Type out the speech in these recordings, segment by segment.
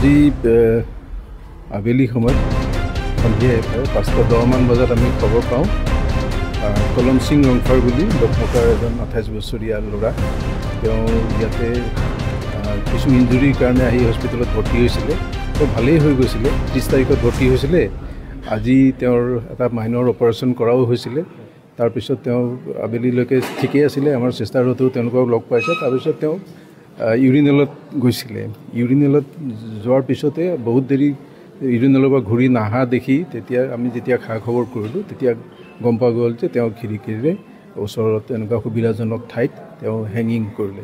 আজি আবেলি সময়ত সন্ধিয়া প্ৰায় 5:10 মান বজাত আমি খবৰ পাওঁ কলম সিং ৰংফাৰ বুলি দকমকাৰ এজন 28 বছৰীয়া ল'ৰা, তেওঁ ইয়াতে কিছু ইঞ্জুৰিৰ কাৰণে আহি হস্পিটেলত ভৰ্তি হৈছিলে। তেওঁ ভালেই হৈ গৈছিলে, 30 তাৰিখত ভৰ্তি হৈছিলে। আজি তেওঁৰ এটা মাইনৰ অপাৰেশ্যন কৰাও হৈছিলে। তাৰপিছত তেওঁ আবেলিলৈকে ঠিকেই আছিলে, আমাৰ চিষ্টাৰহঁতেও তেওঁলোকক লগ পাইছে। তাৰপিছত তেওঁ ইউৰিনেলত গৈছিলে। ইউৰিনেলত যোৱাৰ পিছতে বহুত দেৰি ইউৰিনেলৰ পৰা ঘূৰি নাহা দেখি তেতিয়া আমি যেতিয়া খা খবৰ কৰিলোঁ, তেতিয়া গম পোৱা গ'ল যে তেওঁ খিৰিকীৰে ওচৰত এনেকুৱা সুবিধাজনক ঠাইত তেওঁ হেঙিং কৰিলে।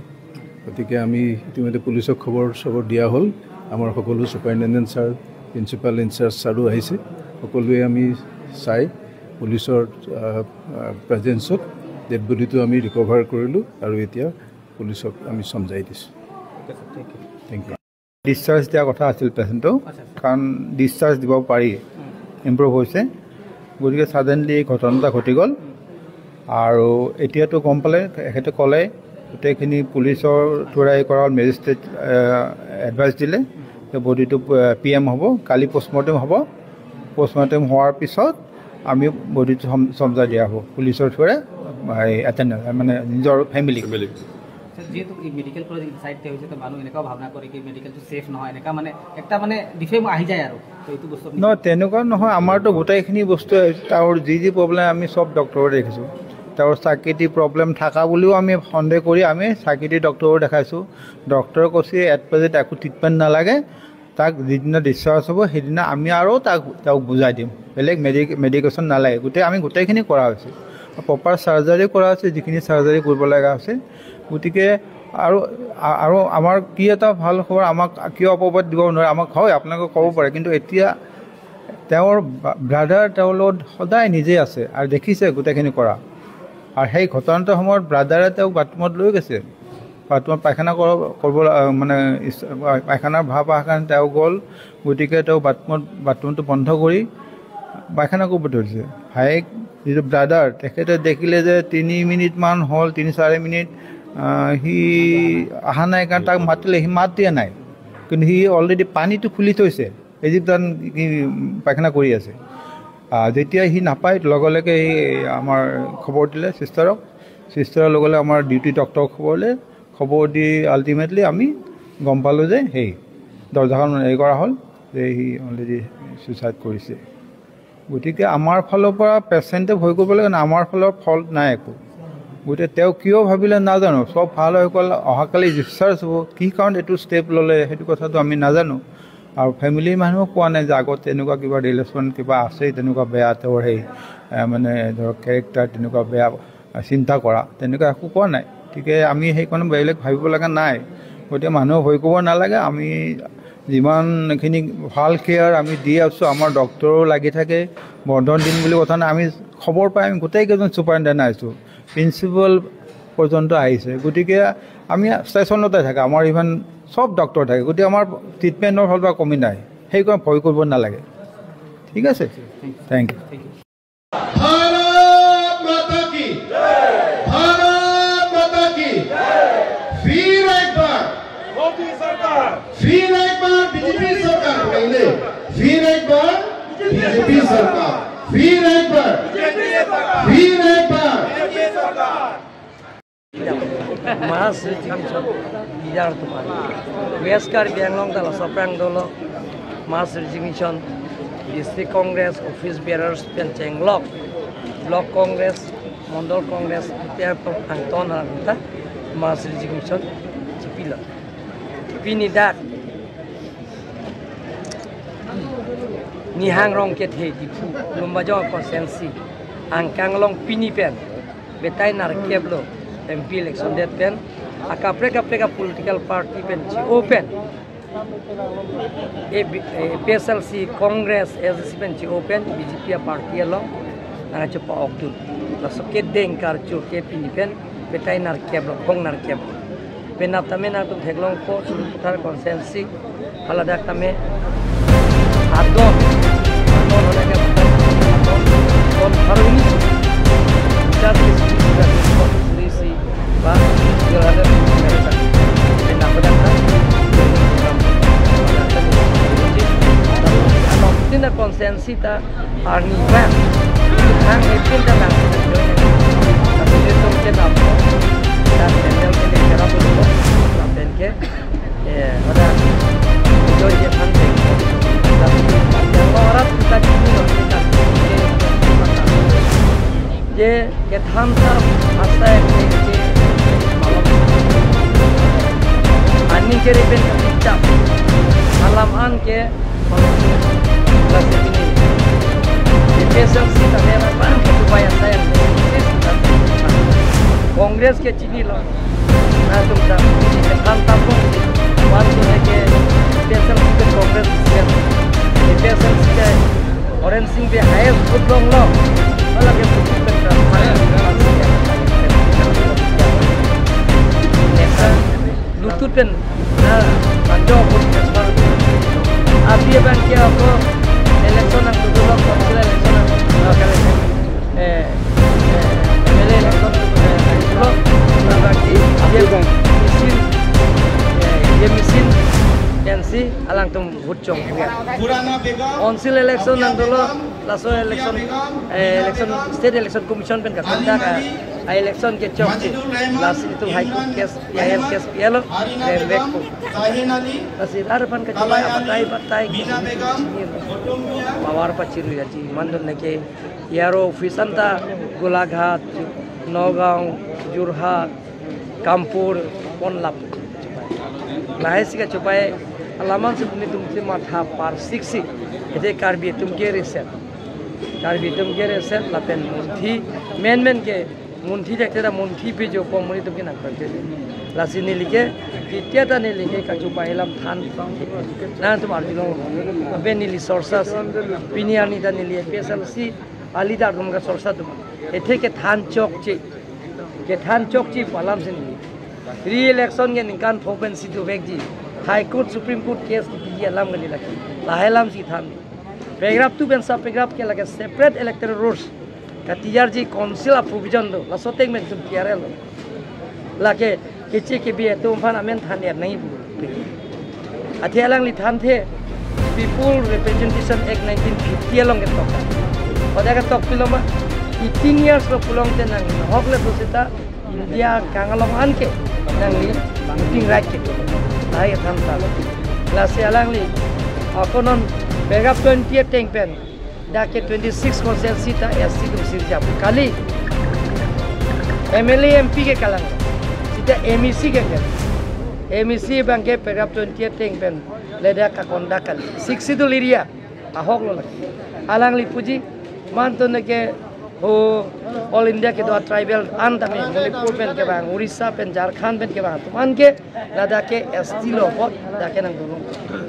গতিকে আমি ইতিমধ্যে পুলিচক খবৰ চবৰ দিয়া হ'ল। আমাৰ সকলো ছুপাৰিণ্টেণ্ডেণ্ট ছাৰ, প্ৰিন্সিপাল ইনচাৰ্জ ছাৰো আহিছে। সকলোৱে আমি চাই পুলিচৰ প্ৰেজেঞ্চত ডেড বডিটো আমি ৰিকভাৰ কৰিলোঁ আৰু এতিয়া পুলিচক আমি চমজাই দিছোঁ। Thank you. Discharge দিয়াৰ কথা আছিল পেচেণ্টটো, কাৰণ ডিছচাৰ্জ দিব পাৰি, ইম্প্ৰুভ হৈছে। গতিকে ছাডেনলি এই ঘটনা এটা ঘটি গ'ল আৰু এতিয়াতো গম পালে, এখেতে ক'লে গোটেইখিনি পুলিচৰ থ্ৰুৰাই কৰা হ'ল, মেজিষ্ট্ৰেট এডভাইচ দিলে যে বডিটো পি এম হ'ব, কালি পষ্টমৰ্টেম হ'ব। পষ্টমৰ্টেম হোৱাৰ পিছত আমি বডিটো চমজাই দিয়া হ'ব পুলিচৰ থ্ৰুৰে এটেণ্ডেঞ্চ, মানে নিজৰ ফেমিলিক। যিহেতু এই মেডিকেল কলেজ ইনচাইডতে হৈছে, তো মানুহ এনেকুৱাও ভাৱনা কৰে কি মেডিকেলটো ছেফ নহয়, এনেকুৱা মানে একটা মানে ডিফেম আহি যায় আৰু তো এইটো বস্তু নহয়, তেনেকুৱা নহয়। আমাৰতো গোটেইখিনি বস্তু তেওঁৰ যি যি প্ৰব্লেম আমি চব ডক্টৰে দেখিছোঁ। তেওঁৰ চাইকেট্ৰি প্ৰব্লেম থকা বুলিও আমি সন্দেহ কৰি আমি চাইকেট্ৰি ডক্টৰো দেখাইছোঁ। ডক্টৰে কৈছে এট প্ৰেজেণ্ট একো ট্ৰিটমেণ্ট নালাগে, তাক যিদিনা ডিছচাৰ্জ হ'ব সেইদিনা আমি আৰু তাক তেওঁক বুজাই দিম, বেলেগ মেডিকেশ্যন নালাগে। গোটেই আমি গোটেইখিনি কৰা হৈছে, প্ৰপাৰ চাৰ্জাৰী কৰা হৈছে, যিখিনি চাৰ্জাৰী কৰিব লগা হৈছে। গতিকে আৰু আৰু আমাৰ কি এটা ভাল খবৰ, আমাক কিয় অপবাদ দিব নোৱাৰে, আমাক হয় আপোনালোকে ক'ব পাৰে, কিন্তু এতিয়া তেওঁৰ ব্ৰাদাৰ তেওঁৰ লগত সদায় নিজে আছে আৰু দেখিছে গোটেইখিনি কৰা। আৰু সেই ঘটনাটোৰ সময়ত ব্ৰাদাৰে তেওঁক বাথৰুমত লৈ গৈছে, বাথৰুমত পায়খানা কৰিব মানে পায়খানাৰ ভাৱ অহাৰ কাৰণে তেওঁ গ'ল। গতিকে তেওঁ বাথৰুমটো বন্ধ কৰি পায়খানা কৰিব ধৰিছে। ভায়েক যিটো ব্ৰাদাৰ, তেখেতে দেখিলে যে 3 মিনিটমান হ'ল, 3-4 মিনিট সি অহা নাই, কাৰণ তাক মাতিলে সি মাত দিয়া নাই, কিন্তু সি অলৰেডি পানীটো খুলি থৈছে, ইজিপ্তান সি পায়খানা কৰি আছে। যেতিয়া সি নাপায় লগে লগে সি আমাৰ খবৰ দিলে চিষ্টাৰক, চিষ্টাৰৰ লগে লগে আমাৰ ডিউটি ডক্টৰক খবৰ দিলে। খবৰ দি আল্টিমেটলি আমি গম পালোঁ যে সেই দৰ্জাখন হেৰি কৰা হ'ল যে সি অলৰেডি ছুইচাইড কৰিছে। গতিকে আমাৰ ফালৰ পৰা পেচেণ্টে ভয় কৰিব লাগে নাই, আমাৰ ফালৰ ফল্ট নাই একো। গতিকে তেওঁ কিয় ভাবিলে নাজানো, চব ভাল হৈ গ'ল, অহাকালি ডিছচাৰ্জ হ'ব, কি কাৰণত এইটো ষ্টেপ ল'লে সেইটো কথাটো আমি নাজানো। আৰু ফেমিলিৰ মানুহেও কোৱা নাই যে আগত তেনেকুৱা কিবা ৰিলেশ্যন কিবা আছে, তেনেকুৱা বেয়া তেওঁৰ সেই মানে ধৰক কেৰেক্টাৰ তেনেকুৱা বেয়া চিন্তা কৰা তেনেকুৱা একো কোৱা নাই। গতিকে আমি সেইকাৰণে বেলেগ ভাবিব লগা নাই। গতিকে মানুহে ভয় কৰিব নালাগে। আমি যিমানখিনি ভাল কেয়াৰ আমি দি আছোঁ, আমাৰ ডক্টৰো লাগি থাকে, বন্ধন দিন বুলি কথা নাই। আমি খবৰ পাই আমি গোটেইকেইজন ছুপাৰিণ্টেণ্ডেণ্ট আহিছোঁ, প্ৰিন্সিপাল পৰ্যন্ত আহিছে। গতিকে আমি ষ্টেচনতে থাকে, আমাৰ ইমান চব ডক্টৰ থাকে, গতিকে আমাৰ ট্ৰিটমেণ্টৰ ফালৰ পৰা কমি নাই, সেইকাৰণে ভয় কৰিব নালাগে। ঠিক আছে, thank you. फिर एक बार बीजेपी सरकार पहले, फिर एक बार बीजेपी सरकार, फिर एक बार, फिर एक बार। Mass resignation leader तुम्हारी West Karbi Anglong dal Saprang dal mass resignation district Congress office bearers পেঞ্চেং block Congress Mandal Congress আংটন mass resignation চিপিল পিনি দাক Nihang rong ke the Diphu Lumbajong constituency ang Kanglong pini pen betai nar keblo MP election det pen akapre kapre ka political party pen chi open A PSLC Congress SC pen chi open BJP party along nanga chupa okdun laso ke deng kar chu ke pini pen betai nar keblo khong nar keblo penap tame nar tum theklong ko Surupathar constituency haladak tame Adon adon holake adon haruni ba na konsensi ta arni ba hang epin ta nang ta tum ke dam ta sendel ke kera bolo ta pen ke oda jo je than te ta ta ta chini lo ta je ke than ta asa ke ani ke repen ka alam an ke Congress के चीनी लो ना तुम Congress orange Singh पे highest vote लोंग लो लुतुत pen ना अभी bank के आपको election election MLA election ये मिसिन NC alang tum vote chong council election nang dolo laso election election state election commission pen ka ka election ke chok last itu high court case PIL case PL back ko lasi ar pan ka chuma batai batai power pa chiru yaji mandon nake yaro office anta Golaghat Nagaon Jorhat Kampur ponlap लाहे सिका चुपाए अलामान से तुमने तुमसे माथा पार sixty इधर कार्बी तुम के reset Karbi तुम के reset लापेन मुंथी main main के मुंथी देखते था मुंथी पे जो पमुनी तुमके नाक करते थे लासी ने लिखे कित्या था ने लिखे का चुपाए लम थान ना तुम अर्जुनों अबे नीली सोर्सा पिनियानी था नीली पेसल सी अलीदार तुम का सोर्सा तुम इथे के थान चौक ची पालाम से नीली री इलेक्शन के निकान फोपेन सीधो व्यक्ति high court supreme court case की अलाम गली लगी लाहेलाम सी थान पैराग्राफ 2 बेन सब पैराग्राफ के लगे सेपरेट इलेक्टोरल रूल्स का T R council of provision दो लसोतेक में तुम टीआरएल लाके किसी के भी तुम फान अमेन थान यार नहीं अथे अलग ली थान थे पीपुल रिप्रेजेंटेशन एक्ट 1950 अलग के तोक और अगर तोक पिलोमा 18 इयर्स लो पुलोंग ते नंग हॉकले तो सीता इंडिया कांगलोंग आन के नंग voting right के लाए थान ता लासे अलग ली अकोनन पैराग्राफ 28 टेंग पेन डाके 26 कौंसिल सीता एससी तुम सिर जाप काली एमएलए एमपी के कलंग सीता एमईसी के कर एमईसी बैंक के पैराग्राफ 28 टेंग पेन लेदा का कोंडा काली 60 तो लिरिया आहोक लो लगी अलग ली पूजी मान तो ने के हो ऑल इंडिया के दो ट्राइबल आन तमे मणिपुर पेन के बांग उड़ीसा पेन झारखंड पेन के बांग तुम आन के लद्दाख के एसटी लो डाके नंग दोनों।